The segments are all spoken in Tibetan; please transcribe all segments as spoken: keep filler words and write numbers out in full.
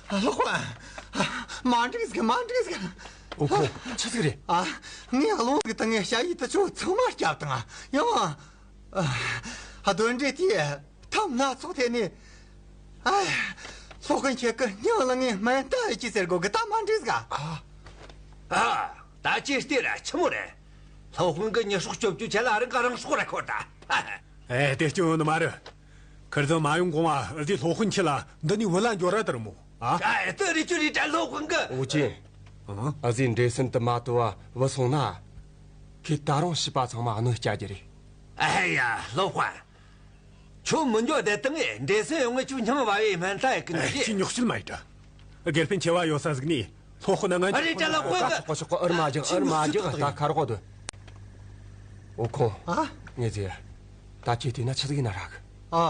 ཨ། ལྷག་པ། ཨ། མ་འགྲིག་ཟིག་མ་འགྲིག་ཟིག་ཨོ་ཁོ། ཆི་ཟིག་རེད། ཨ། ངས་རླུང་ཟིག་བཏང་ངས་ཞ་ཡི་དུ་ཆུ་ཚང་མ་བསྐྱབས་བཏང་ཡང་། ཨ། གདོན་འདྲེ་དེས་ཐབས་སྣ་ཚོགས་ཐད་ནས། ཨ། སློབ་དཔོན་ཁྱེད་ཀྱི་སྙིང་ལ་ངས་མེ་མདའ་ཡི་ཅི་ཟེར་དགོ་གི། ད་མ་འགྲིག་ཟིག་ཨ། ཨ། ད་ཅི་སྟེ་ར་ཆི་མོ་རེད། སློབ་དཔོན་གི་མྱི་སྲོག་སྐྱོབ་རྒྱུ་ཆེད་ལ་རང་ག་རང་སྲོག་ར་འཁོར་ད། ཨེ། དེ་སྐྱོན་ནི་མ་རེད། ཁིར་ཚང་མ་ཡོང་གོང་ཨ་ཟི་སློབ་དཔོན་ཁྱེད་ལ་འདི་ནས་བུ་ལ་འབྱོར་ར་དར་མོ། ཨ། ཨ། དེ་རེད་ཅུ་རེད་དྲ་སློབ་དཔོན་གི། ཨོ་ཅེ། ཨ། ཨ་ཟི་འདྲེ་སྲིན་དུ་མ་དུ་བ་བུད་སོང་ན། ཁྱེད་ད་རུང་བྱིས་པ་ཚང་མ་གནོད་སྐྱ་རྒྱུ་རེད། ཨ་ཡ། སློབ་དཔོན། ཁྱོད་མི་འགྱོ་བསྡད་དང་ངས་འདྲེ་སྲིན་ཡོང་ངས་ཁྱོད་སྙིང་བ་བའི་མེ་མདའ་ཡི་ཀི་ནི། ཨེ། ཅི་ཉོག་བཤད་མ་ཡི་དྲ། དགེ་སྤུན་ཆེ་བ་ཡོད་ས་ཟིག་ནས་སློབ་དཔོན་ང་ཨ་རེད་དྲ་ལ་དཔོན་གི། ཆོག་གོ་ཆོག་གོ། ཨུར་མ་རྒྱག་ཨུར་མ་རྒྱག་ད་ཁ་རོག་དུ། ཨོ་ཁོ། ཨ། ངས་ཟེར། ད་ཁྱེད་དེ་ན་ཆི་ཟིག་ཡིན་ན་རག་ཨ།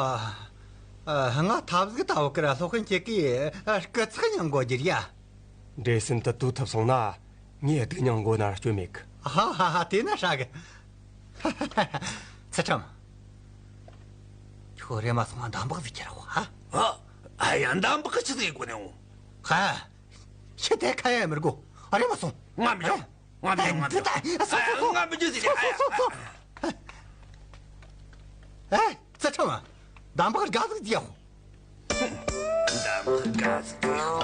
ཨ། ང་ཐབས་ཟིག་ལྟ་བུ་ཀི་ར་སློབ་དཔོན་ཁྱེད་ཀྱིས། ཨ། སྐུ་ཚེགས་མྱང་དགོ་རྒྱུ་རེད་ཡ། འདྲེ་སྲིན་དུ་དུ་ཐུབ་སོང་ན་ངས་སྡུག་མྱང་དགོ་ན་སྐྱོན་མེད་གི། ཧ་ཧ་ཧ། དེ་ན་ཧྲ་གི། ཚུལ་ཁྲིམས། ཁྱོད་རེམ་མ་སོང་ང་འདམ་བག་ཟིག་ཁྱེར་རོགས་ཧ། ཨ། ཨ་ཡ། འདམ་བག་གི་ཆི་ཟིག་གོ་ནས་འོང་། ཧ། ཤི་དེ་ཁ་ཡ་མི་དགོ། རེམ་མ་སོང་། ང་མི་འཇོག་ང་མི་འཇོག་ང་མི་འཇོག་ང་མི་འཇོག་ཟེར་ནས། ཨ་ཡ། ཨེ། ཚུལ་ཁྲིམས། འདམ་བག་དགའ་ཟིག་རྒྱག་འདམ་བག་དགའ་ཟིག་རྒྱག་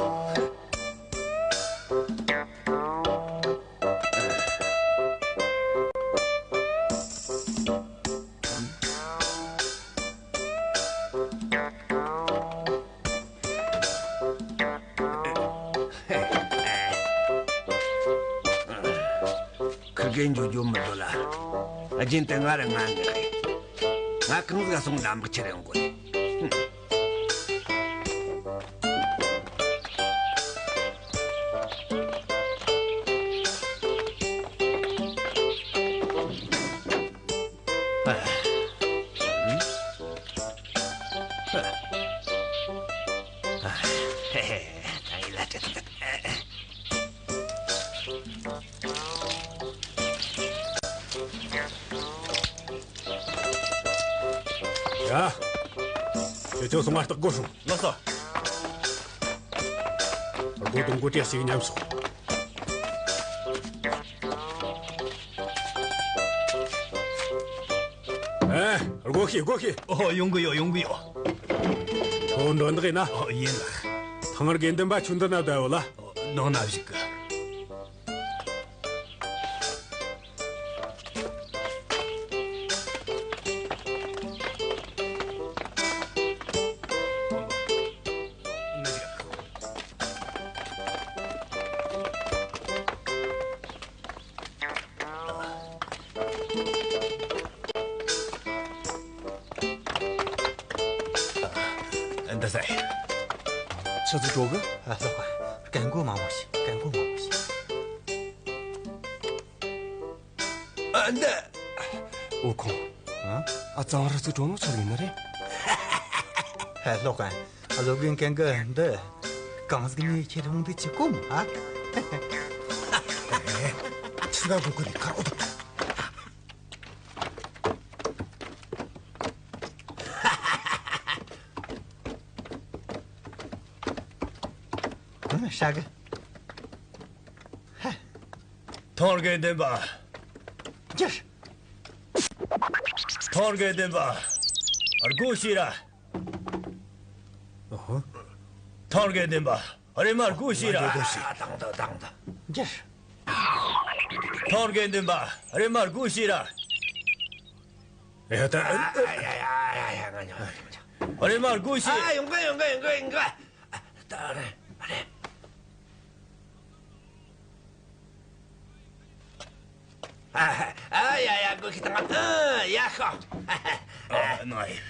ཁིར་གེ་འཇུ་འཇུ་མི་འདུག་ལ། རྒྱུན་དུ་ང་ར་ང་ངེ་རེད། ང་གང་ཟིག་སོང་འདམ་བག་ཁྱེར་ཡོང་དགོས་རེད། ཡ། ཁྱེད་ཚོ་སོང་ང་སྟག་སྒོ་སྲུང་། ལགས་སོ། སྒོ་དང་སྒོ་ཁྲལ་ཞིག་མཉམ་སོང་། ཨེ། སྒོ་ཁྱེར། སྒོ་ཁྱེར། ཨོ། ཡོང་གི་ཡོད། ཡོང་གི་ཡོད། ཁྱོད་འགྲོ་འདོད་ཡིན་ན། ཨོ། ཡིན་ལགས། ཐང་དགེ་འདུན་པ་ཁྱོད་འདི་ན་བསྡད་ཡོད་ལ། ཨོ། ནང་ན་བཞུགས་གི། འདི་ཟེར། ཆི་ཟིག་འགྲོ་གི། ཨ། ལགས་པ། རྐན་མགོ་མང་པོ་ཞིག་རྐན་མགོ་མང་པོ་ཞིག་ཨ། འདི། ཨོ་ཁོང་། ཨ། ཨ། གཙང་རི་ཚོ་གྲོ་མོ་ཚོ་ཡིན་ནི་རེད། ཧ། ལྷོ་ཀན། ཨ། སློབ་དགེ་མཁན་གི་འདི་གང་ཟིག་ནས་ཁྱེར་ཡོང་འདི་ཅི་གོ་མོ་ཨ། ཆི་ཟིག་གོ་གི་རེད། ཁ་རོག་ད། ཧྲ་གི། ཧ། ཐང་དགེ་འདུན་པ། ཇིར། ཐང་དགེ་འདུན་པ། སྒོ་ཕྱེ་ར། ཨ་ཧ། ཐང་དགེ་འདུན་པ། རེམ་མ་སྒོ་ཕྱེ་ར། ང་འགྲོ་དགོས་ཤེས། ཨ། དང་དང་དང་དང་། ཇིར། ཐང་དགེ་འདུན་པ། རེམ་མ་སྒོ་ཕྱེ་ར། ཡ་ད། ཨ་ཡ་ཡ་ཡ་ཡ། ང་ཉོ་ང་ཉོ། རེམ་མ་སྒོ་ཕྱེ། ཨ། ཡོང་གི་ཡོང་གི་ཡོང་གི་ཡོང་གི། ད་རེ་རེ། ཨ་ཡ་ཡ། སྒོ་ཁྱེར་བཏང་། ཨ། ཡ་ཤོག་ཨ། ནོ་ཡི།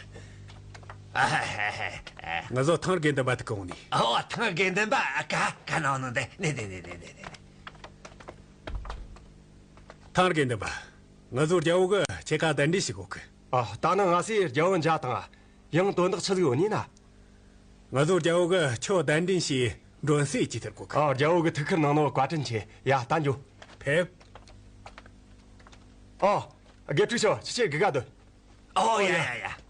ཨ། ང་ཚོ་ཐང་དགེ་འདུན་པ་དེ་གོང་ནས། ཨོ། ཐང་དགེ་འདུན་པ། ཨ། ཀ་ཀ་ནང་ནང་དེ་ནས་དེ་ནས་དེ་ནས་དེ་ནས། ཐང་དགེ་འདུན་པ། ང་ཚོ་རྒྱལ་པོ་གི་ཁྱེད་ཀ་གདན་འདྲེན་ཞིག་དགོས་གི། ཨ། ད་ནི་ང་སི་རྒྱལ་པོ་མཇལ་དང་། ཡང་དོན་དག་ཆི་ཟིག་ཡོད་ནི་ན། ང་ཚོ་རྒྱལ་པོ་གི་ཁྱོད་གདན་འདྲེན་བྱས་མགྲོན་གསོལ་གྱིས་ཐར་གོ་གི། ཨ། རྒྱལ་པོ་གི་ཐུགས་ཁུར་གནང་ནོ་བཀའ་དྲིན་ཆེ། ཡ། ད་འགྱོ། ཕེབས། ཨ། དགེ་ཕྲུག་ཤོ་ཆི་ཆེ་གི་ག་དོ། ཨོ། ཡ་ཡ་ཡ།